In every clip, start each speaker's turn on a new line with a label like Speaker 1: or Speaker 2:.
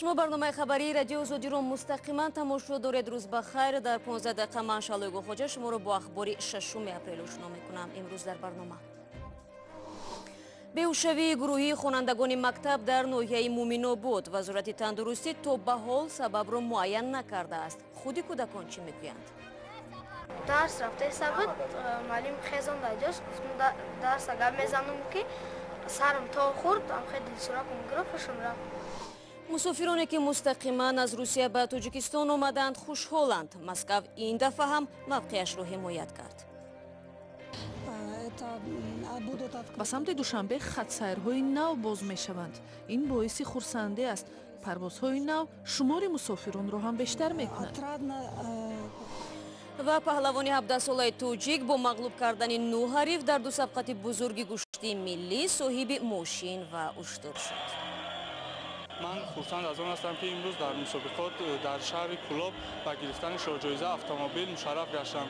Speaker 1: Шумо барномаи хабарии Радиои Озодиро мустақиман тамошо доред. Рӯз ба хайр. Дар 15 дақиқа ман, Шалои Гулхоҷа, шуморо бо ахбори 6 апрел ошно мекунам. Имрӯз дар барнома: беҳушшавии гурӯҳии хонандагони мактаб дар ноҳияи Муминобод. Вазорати тандурустӣ то ба ҳол сабабро муайян накардааст. Худи кӯдакон чӣ мегӯянд?
Speaker 2: Дарс рафтаиста буд, муаллим хезонда ҷош, гуфтум, дарса гап мезанам, ки сарам то хурд, амхе дилсуракум гирифт, ҳушам рафт.
Speaker 1: Мусофироне, ки мустақиман аз Русия ба Тоҷикистон омаданд, хушҳоланд. Москав ин дафъа ҳам мавқеашро ҳимоят кард.
Speaker 3: Ба самти Душанбе хатсайрҳои нав боз мешаванд. Ин боиси хурсандӣ аст. Парвозҳои нав шумори мусофиронро ҳам бештар мекунад.
Speaker 1: Ва паҳлавони 17-солаи тоҷик бо мағлуб кардани нӯ ҳариф дар ду сабқати бузурги гӯштии миллӣ соҳиби мошин ва уштур шуд.
Speaker 4: Ман хурсанд аз он ҳастам, ки имрӯз дар мусобиқот дар шаҳри Кӯлоб ба гирифтани шоҳҷоиза автомобил мушарраф гаштам.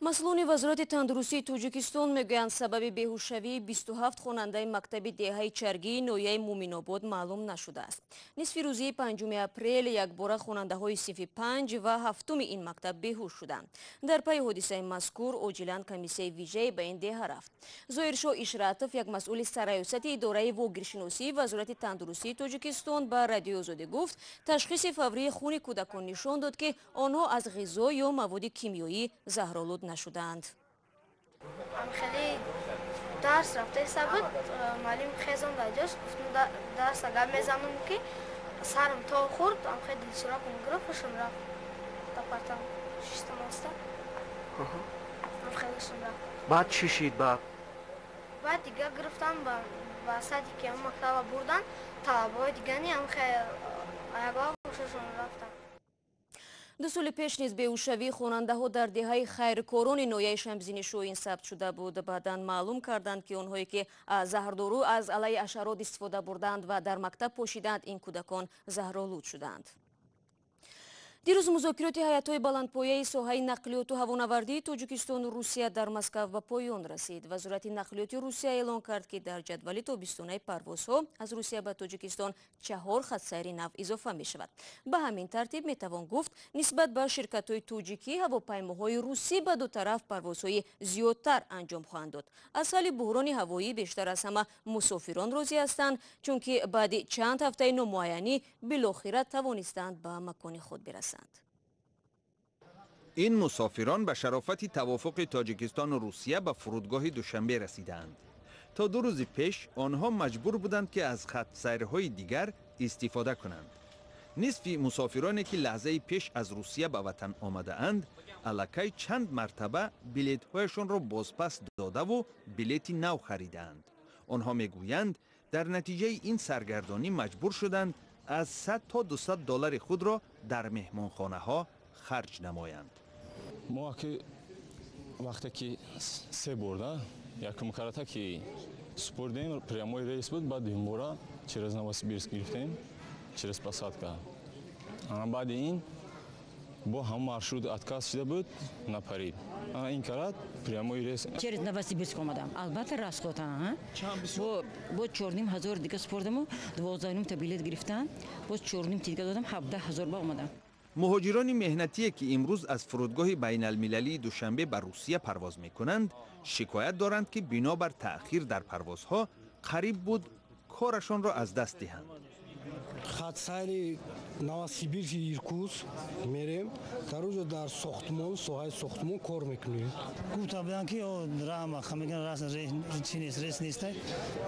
Speaker 1: Масъулони Вазорати тандурустии Тоҷикистон мегӯянд, сабаби беҳушшавии 27 хонандаи мактаби деҳаи Чаргии ноҳияи Муминобод маълум нашудааст. Нисфи рӯзии 5 апрел якбора хонандаҳои синфи панҷ ва ҳафтуми ин мактаб беҳуш шуданд. Дар пайи ҳодисаи мазкур оҷилан комиссияи вижае ба ин деҳа рафт. Зоҳиршоҳ Ишратов, як масъули сарраёсати идораи вогиршиносии Вазорати тандурустии Тоҷикистон, ба Радиои Озодӣ гуфт, ташхиси фаврии хуни кӯдакон нишон дод, ки онҳо аз ғизо ё маводи кимиёӣ заҳролуд нашудаанд.
Speaker 2: Хеле дарс рафтаиста буд, муаллим хезонда ҷош, гуфтум, дарса гап мезанам, ки сарам то хурд, амхе дилсуракум гирифт, ҳушам рафт, да партам шиштам оста, амхе ҳушам рафт.
Speaker 5: Баъд чӣ шид баъд?
Speaker 2: Баъд дига гирифтам, ба садики ам мактаба бурдан, талабаҳои дигани амхе ягон ҳушашон рафтанд.
Speaker 1: 2 соли пеш низ беҳушшавии хонандаҳо дар деҳаи Хайркорони ноҳияи Шамсиддини Шоҳин сабт шуда буд. Баъдан маълум карданд, ки онҳое, ки заҳрдору аз алайҳи ҳашарот истифода бурданд ва дар мактаб пошиданд, ин кӯдакон заҳролуд шуданд. Дирӯз музокироти ҳайатҳои баландпояи соҳаи нақлиёту ҳавонавардии Тоҷикистону Русия дар Москав ба поён расид. Вазорати нақлиёти Русия эълон кард, ки дар ҷадвали тобистонаи парвозҳо аз Русия ба Тоҷикистон чаҳор хатсайри нав изофа мешавад. Ба ҳамин тартиб, метавон гуфт, нисбат ба ширкатҳои тоҷикӣ ҳавопаймоҳои русӣ ба ду тараф парвозҳои зиёдтар анҷом хоҳанд дод. Аз ҳалли буҳрони ҳавоӣ бештар аз ҳама мусофирон розӣ ҳастанд, чунки баъди чанд ҳафтаи номуайянӣ билохира тавонистанд ба макони худ бирасанд.
Speaker 6: Ин мусофирон ба шарофати тавофуқи Тоҷикистону Русия ба фурудгоҳи Душанбе расидаанд. То 2 рӯзи пеш онҳо маҷбур буданд, ки аз хатсайрҳои дигар истифода кунанд. Нисфи мусофироне, ки лаҳзаи пеш аз Русия ба ватан омадаанд, аллакай чанд мартаба билетҳояшонро бозпас додаву билети нав харидаанд. Онҳо мегӯянд, дар натиҷаи ин саргардонӣ маҷбур шуданд аз 100 то 200 доллари худро дар меҳмонхонаҳо харҷ намоянд.
Speaker 7: Мо ки вақте ки се борда якум карата ки супурдем, прямой рейс буд, баъд дуюмбора через Новосибирск гирифтем, через посадка. Баъди ин бо ҳам маршрут отказ шуда буд, напарид. Ин карат прямой рейс.
Speaker 8: Через Новосибирск омадам. Албатта, расход бо 4500 дига супурдаму 12,5 та билет гирифтам, боз чорним дига додам, 17 000 ба омадам.
Speaker 6: Муҳоҷирони меҳнатие, ки имрӯз аз фурудгоҳи байналмилалии Душанбе ба Русия парвоз мекунанд, шикоят доранд, ки бинобар таъхир дар парвозҳо қариб буд корашонро аз даст диҳанд.
Speaker 9: Хатсайри Новосибирск, Иркутск мерем. Дар оҷо дар сохтмон, соҳаи сохтмон кор мекунем.
Speaker 10: Гуфта буданд, ки раҳма меган, чи нест, рейс неста.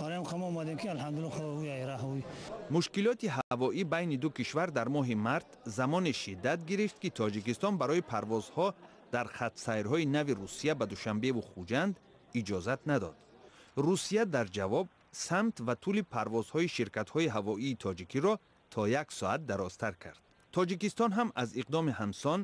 Speaker 10: Барои ҳам омадем, ки алҳамдулилла, раҳ.
Speaker 6: Мушкилоти ҳавоӣ байни ду кишвар дар моҳи март замоне шиддат гирифт, ки Тоҷикистон барои парвозҳо дар хатсайрҳои нави Русия ба Душанбеву Хуҷанд иҷозат надод. Русия дар ҷавоб самт ва тӯли парвозҳои ширкатҳои ҳавоии тоҷикиро то як соат дарозтар кард. Тоҷикистон ҳам аз иқдоми ҳамсон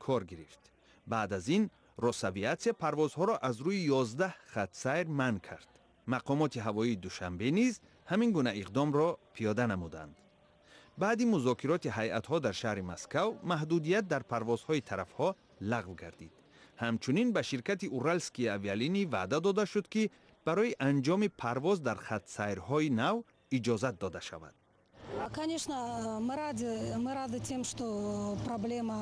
Speaker 6: кор гирифт. Баъд аз ин Росавиатсия парвозҳоро аз рӯи 11 хатсайр манъ кард. Мақомоти ҳавоии Душанбе низ ҳамин гуна иқдомро пиёда намуданд. Баъди музокироти ҳайатҳо дар шаҳри Москав маҳдудият дар парвозҳои тарафҳо лағв гардид. Ҳамчунин ба ширкати Уральские авиалинии ваъда дода шуд, ки барои анҷоми парвоз дар хатсайрҳои нав иҷозат дода шавад.
Speaker 5: Конечно, мы рады тем, что проблема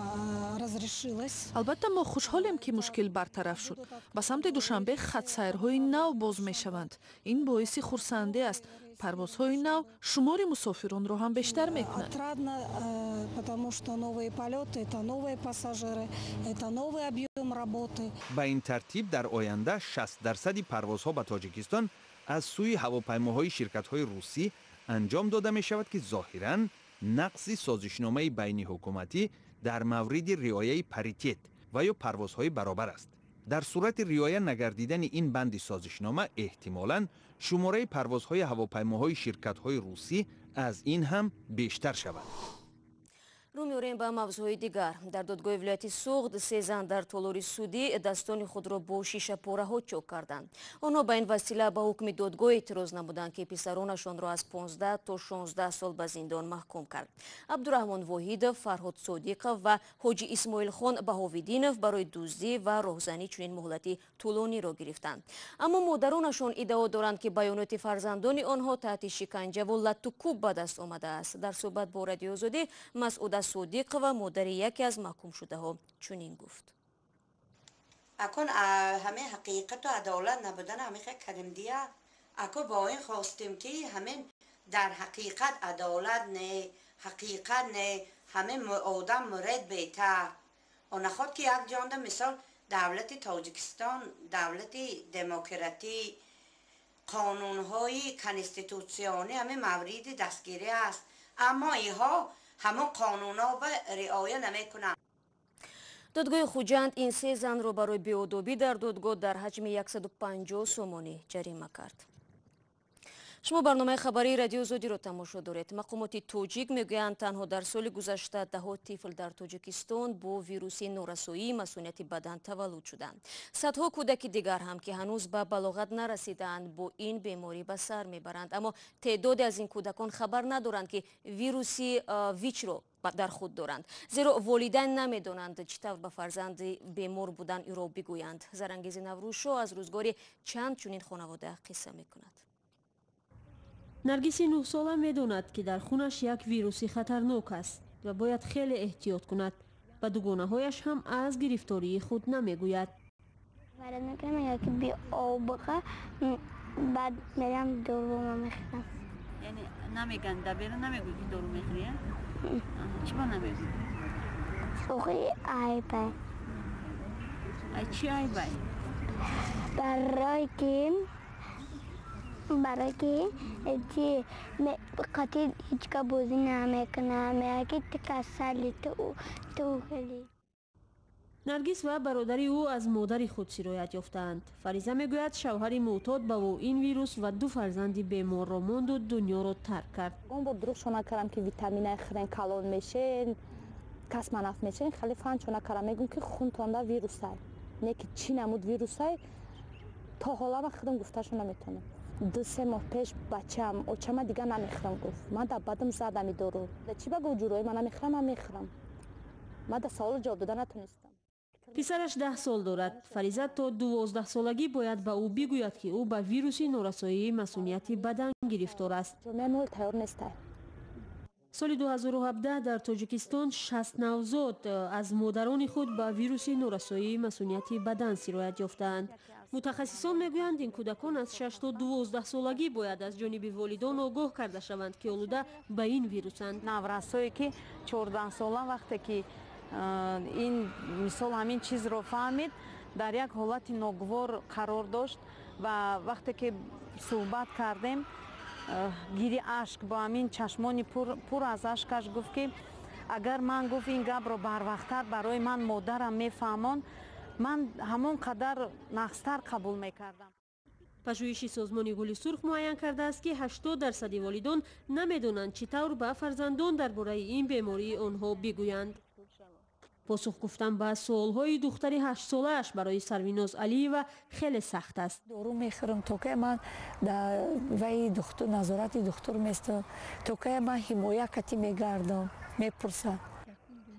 Speaker 5: разрешилась.
Speaker 3: Албатта, мо хушҳолем, ки мушкил бартараф шуд. Ба самти Душанбе хатсайрҳои нав боз мешаванд. Ин боиси хурсандӣ аст. Парвозҳои нав шумори мусофиронро ҳам бештар мекунад.
Speaker 5: Отрадно, потому что новые полеты — это новые пассажиры, это новый объем работы.
Speaker 6: Ба ин тартиб, дар оянда 60 дарсади парвозҳо ба Тоҷикистон аз сӯи ҳавопаймоҳои ширкатҳои русӣ анҷом дода мешавад, ки зоҳиран нақзи созишномаи байниҳукуматӣ дар мавриди риояи паритет ва ё парвозҳои баробар аст. Дар сурати риоя нагардидани ин банди созишнома, эҳтимолан шумораи парвозҳои ҳавопаймоҳои ширкатҳои русӣ аз ин ҳам бештар шавад.
Speaker 1: Рӯ меорем ба мавзӯъҳои дигар. Дар додгоҳи вилояти Суғд се зан дар толори судӣ дастони худро бо шишапораҳо чок карданд. Онҳо ба ин васила ба ҳукми додгоҳ эътироз намуданд, ки писаронашонро аз 15 то 16 сол ба зиндон маҳкум кард. Абдураҳмон Воҳидов, Фарҳод Содиқов ва Ҳоҷи Исмоилхон Баҳовиддинов барои дуздӣ ва роҳзанӣ чунин муҳлати тӯлониро гирифтанд. Аммо модаронашон иддао доранд, ки баёноти фарзандони онҳо таҳти шиканҷаву латтукӯб ба даст омадааст. Дар суҳбат бо Радиои Озодӣ Масъуда Содиқова, модари яке аз маҳкумшудаҳо, чунин гуфт.
Speaker 11: Акун ҳамин ҳақиқату адолат набудан ҳамин хел кардем дия. Аку бо ин хостем, ки ҳамин дар ҳақиқат адолат не, ҳақиқат не, ҳамин одам муред бетар онаход, ки як ҷонда, мисол, давлати Тоҷикистон давлати демократӣ, қонунҳои конститутсионӣ ҳамин мавриди дастгирӣ аст, аммо инҳо ҳамон қонунҳо ба риоя намекунанд.
Speaker 1: Додгоҳи Хуҷанд ин се занро барои беодобӣ дар додгоҳ дар ҳаҷми 150 сомонӣ ҷарима кард. Шумо барномаи хабарии Радиои Озодиро тамошо доред. Мақомоти тоҷик мегӯянд, танҳо дар соли гузашта даҳо тифл дар Тоҷикистон бо вируси норасоии масунияти бадан таваллуд шуданд. Садҳо кӯдаки дигар ҳам, ки ҳанӯз ба балоғат нарасидаанд, бо ин беморӣ ба сар мебаранд. Аммо теъдоде аз ин кӯдакон хабар надоранд, ки вируси ВИЧро дар худ доранд, зеро волидайн намедонанд, чӣ тавр ба фарзанди бемор будан ӯро бигӯянд. Зарангези Наврӯзшо аз рӯзгори чанд чунин хонавода қисса мекунад.
Speaker 12: Наргиси 9-сола медонад, ки дар хунаш як вируси хатарнок аст ва бояд хеле эҳтиёт кунад. Ба дугонаҳояш ҳам аз гирифтории худ намегӯяд.
Speaker 2: Варад мекунам, яки биобға, баъд мерам, дорума мехӯрам.
Speaker 13: Яъне намеган, дабера намегӯй, ки дору мехӯрӣ? Чӣ ба намегӯй?
Speaker 2: Охи айбай.
Speaker 13: Ай чӣ айбай?
Speaker 2: Барои ки чи қати ҳечка бозӣ намекунам, меяки ту касали, ту хеле.
Speaker 12: Наргис ва бародари ӯ аз модари худ сироят ёфтаанд. Фариза мегӯяд, шавҳари мӯътод ба ӯ ин вирус ва ду фарзанди беморро монду дунёро тарк кард.
Speaker 14: Он бор дурӯғшо накардам, ки витаминаи хӯрен, калон мешен, кас манаф мешен. Хеле фанчо накардам. Мегӯм, ки хунтонда вирусай, не ки чӣ намуд вирусай, то ҳола ман худам гуфташо наметавонам. 2-3 моҳ пеш бачаам: «Очама, дига намехӯрам», гуфт. Ман дар бадам задами дору. Чӣ ба гуфт, ҷурои ман намехӯрам, ман мехӯрам. Ман дар саволу ҷавоб дода натонистам.
Speaker 12: Писараш 10 сол дорад. Фариза то 12-солагӣ бояд ба ӯ бигӯяд, ки ӯ ба вируси норасоии масунияти бадан гирифтор аст.
Speaker 14: Ҷомеа мол тайёр нестай.
Speaker 12: Соли 2017 дар Тоҷикистон 60 навзод аз модарони худ ба вируси норасоии масунияти бадан сироят ёфтаанд. Мутахассисон мегӯянд, ин кӯдакон аз 6 то 12 солагӣ бояд аз ҷониби волидон огоҳ карда шаванд, ки олуда ба ин вирусанд.
Speaker 15: Наврасое, ки 14-сола, вақте ки ин мисол ҳамин чизро фаҳмид, дар як ҳолати ногувор қарор дошт ва вақте ки суҳбат кардем, гири ашк бо ҳамин чашмони пур аз ашкаш гуфт, ки агар ман, гуфт, ин гапро барвақттар барои ман модарам мефаҳмонд, ман ҳамон қадар нағзтар қабул мекардам.
Speaker 12: Пажӯҳиши Созмони Гули Сурх муайян кардааст, ки 80 дарсади волидон намедонанд, чӣ тавр ба фарзандон дар бораи ин бемории онҳо бигӯянд. Посух гуфтан ба суолҳои духтари 8-солааш барои Сарвиноз Алиева хеле сахт аст.
Speaker 16: Дору мехӯрам, то кай ман дар ваи духтур, назорати духтур местам, то кай ман ҳимоя кати мегардам, мепурсад.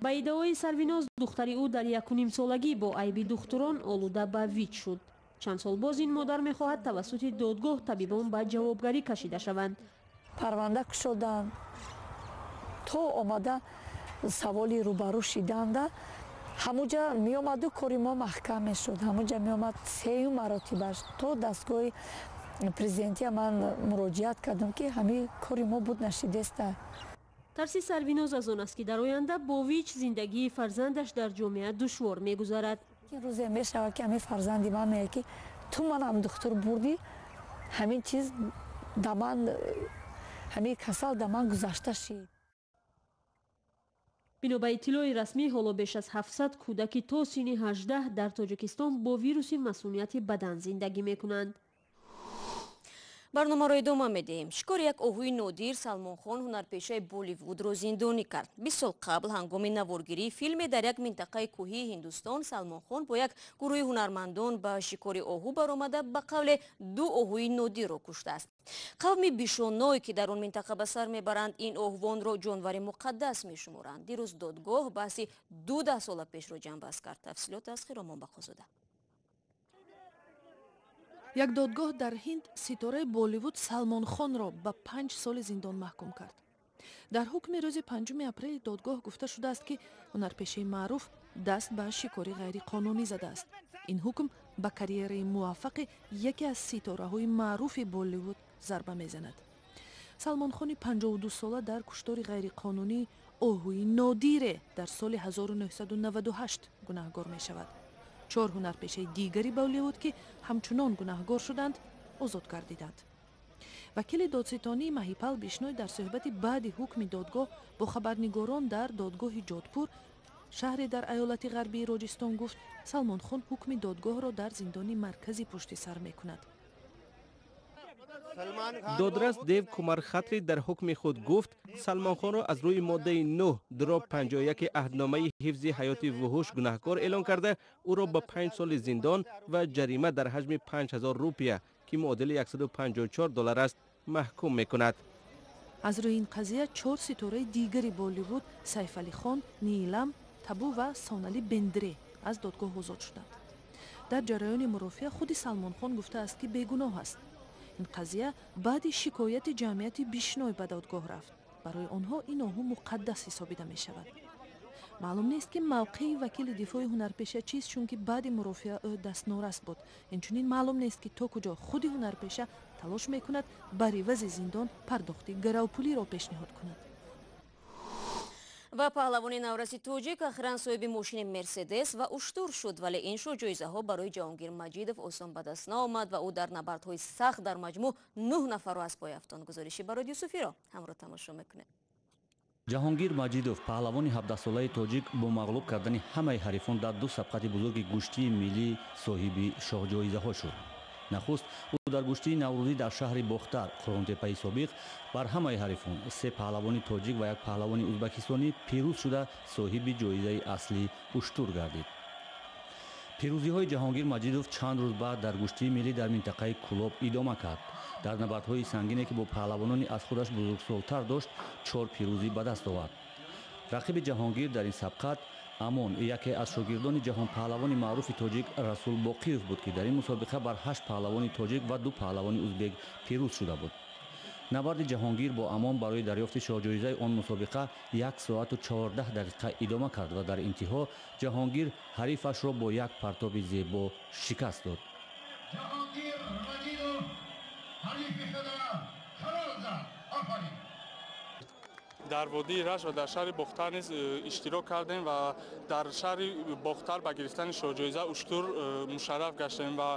Speaker 12: Ба иддаои Сарвиноз, духтари ӯ дар 1,5-солагӣ бо айби духтурон олуда ба ВИЧ шуд. Чанд сол боз ин модар мехоҳад тавассути додгоҳ табибон ба ҷавобгарӣ кашида шаванд.
Speaker 16: Парванда кушоданд. То омада саволи рӯбарӯ шиданда ҳамуҷа меомаду кори мо маҳкам мешуд. Ҳамуҷа меомад сеюм маротибаш то дастгоҳи президентия ман муроҷиат кардам, ки ҳамин кори мо буд нашидеста.
Speaker 12: Тарси Сарвиноз аз он аст, ки дар оянда бо ВИЧ зиндагии фарзандаш дар ҷомеа душвор мегузарад.
Speaker 16: Рӯзе мешавад, ки ҳамин фарзанди ман меяд, ки ту манам духтур бурдӣ, ҳамин чиз да ман, ҳамин касал да ман гузашта шид.
Speaker 12: Бино ба иттилои расмӣ, ҳоло беш аз 700 кӯдаки то синни 18 дар Тоҷикистон бо вируси масунияти бадан зиндагӣ мекунанд.
Speaker 1: Барномаро идома медиҳем. Шикори як оҳуи нодир Салмонхон, ҳунарпешаи Болливудро, зиндонӣ кард. 20 сол қабл, ҳангоми наворгирии филме дар як минтақаи кӯҳии Ҳиндустон, Салмонхон бо як гурӯҳи ҳунармандон ба шикори оҳу баромада, ба қавле ду оҳуи нодирро куштааст. Қавми бишоной, ки дар он минтақа ба сар мебаранд, ин оҳувонро ҷонвари муқаддас мешуморанд. Дирӯз додгоҳ баҳси ду даҳсола пешро ҷамъбаст кард. Тафсилот аз Хиромон Бақозода.
Speaker 3: Як додгоҳ дар Ҳинд ситораи Болливуд Салмонхонро ба 5 соли зиндон маҳкум кард. Дар ҳукми рӯзи 5 апрели додгоҳ гуфта шудааст, ки ҳунарпешаи маъруф даст ба шикори ғайриқонунӣ задааст. Ин ҳукм ба карьераи муваффақи яке аз ситораҳои маъруфи Болливуд зарба мезанад. Салмонхони 52сола дар куштори ғайриқонунии оҳуи нодире дар соли 1998 гунаҳгор мешавад. Чор ҳунарпешаи дигари Болливуд, ки ҳамчунон гунаҳгор шуданд, озод гардиданд. Вакили додситонӣ Маҳипал Бишной дар суҳбати баъди ҳукми додгоҳ бо хабарнигорон дар додгоҳи Ҷодпур, шаҳре дар аёлати ғарбии Роҷистон, гуфт, Салмонхон ҳукми додгоҳро дар зиндони марказӣ пушти сар мекунад.
Speaker 17: Додрас Дев Кумар Хатри дар ҳукми худ гуфт, Салмонхонро аз рӯи моддаи 9 дроб 51 аҳдномаи ҳифзи ҳаёти вуҳуш гунаҳкор эълон карда, ӯро ба 5 соли зиндон ва ҷарима дар ҳаҷми 5000 рупия, ки муодили 154 доллар аст, маҳкум мекунад.
Speaker 3: Аз рӯи ин қазия чор ситораи дигари Болливуд, Сайфалихон, Ниилам, Табу ва Сонали Бендре, аз додгоҳ озод шуданд. Дар ҷараёни мурофиа худи Салмонхон гуфтааст, ки бегуноҳ аст. Ин қазия баъди шикояти ҷамъияти Бишной ба додгоҳ рафт. Барои онҳо ин оҳу муқаддас ҳисобида мешавад. Маълум нест, ки мавқеи вакили дифои ҳунарпеша чист, чунки баъди мурофиа ӯ дастнорас буд. Инчунин маълум нест, ки то куҷо худи ҳунарпеша талош мекунад бар ивази зиндон пардохти гаравпулиро пешниҳод кунад.
Speaker 1: Ва паҳлавони навраси тоҷик охиран соҳиби мошини Мерседес ва уштур шуд, вале ин ҷоизаҳо барои Ҷаҳонгир Маҷидов осон ба даст наомад ва ӯ дар набардҳои сахт дар маҷмӯъ нӯҳ нафарро аз пой афтонд. Гузориши Барод Юсуфиро ҳамроҳ тамошо мекунем.
Speaker 18: Ҷаҳонгир Маҷидов, паҳлавони 17-солаи тоҷик, бо мағлуб кардани ҳамаи ҳарифон дар ду сабқати бузурги гӯштии миллӣ соҳиби шоҳҷоизаҳо шуд. Нахуст ӯ дар гӯштии наврӯзӣ дар шаҳри Бохтар, Қурғонтеппаи собиқ, бар ҳамаи ҳарифон, се паҳлавони тоҷик ва як паҳлавони узбакистонӣ, пирӯз шуда, соҳиби ҷоизаи аслӣ уштур гардид. Пирӯзиҳои Ҷаҳонгир Маҷидов чанд рӯз баъд дар гӯштии миллӣ дар минтақаи Кӯлоб идома кард. Дар набардҳои сангине, ки бо паҳлавонони аз худаш бузургсолтар дошт, чор пирӯзӣ ба даст овард. Рақиби Ҷаҳонгир дар ин сабқат Амон, яке аз шогирдони ҷаҳонпаҳлавони маъруфи тоҷик Расул Боқиев буд, ки дар ин мусобиқа бар ҳашт паҳлавони тоҷик ва ду паҳлавони узбек пирӯз шуда буд. Набарди Ҷаҳонгир бо Амон барои дарёфти шоҳҷоизаи он мусобиқа 1 соату 14 дақиқа идома кард ва дар интиҳо Ҷаҳонгир ҳарифашро бо як партоби зебо шикаст дод.
Speaker 19: Ҷаҳонгир Маҷидов ҳарифи худро қарор зад. Офарин!
Speaker 4: Дар водии Рашт ва дар шаҳри Бохтар низ иштирок кардем ва дар шаҳри Бохтар ба гирифтани шоҳҷоиза уштур мушарраф гаштем. Ва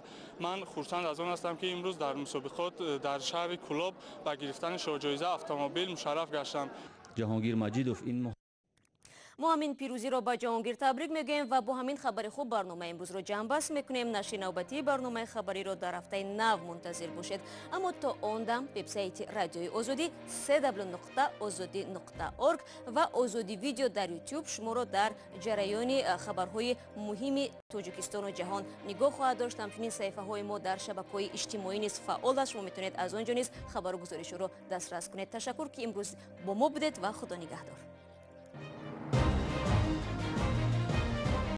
Speaker 4: ман хурсанд аз он ҳастам, ки имрӯз дар мусобиқот дар шаҳри Кӯлоб ба гирифтани шоҳҷоиза автомобил мушарраф гаштам.
Speaker 18: Ҷаҳонгир Маҷидов ин
Speaker 1: Мо ҳамин пирӯзиро ба Ҷаҳонгир табрик мегӯем ва бо ҳамин хабари хуб барномаи имрӯзро ҷамъбаст мекунем. Нашри навбатии барномаи хабариро дар ҳафтаи нав мунтазир бошед. Аммо то он дам вебсайти Радиои Озодӣ www.ozodi.org ва Озодӣ Видео дар Ютуб шуморо дар ҷараёни хабарҳои муҳими Тоҷикистону ҷаҳон нигоҳ хоҳад дошт. Ҳамчунин саҳифаҳои мо дар шабакаҳои иҷтимоӣ низ фаъол аст. Шумо метавонед аз он ҷо низ хабару гузоришҳоро дастрас кунед. Ташаккур, ки имрӯз бо мо будед, ва Худо нигаҳдор.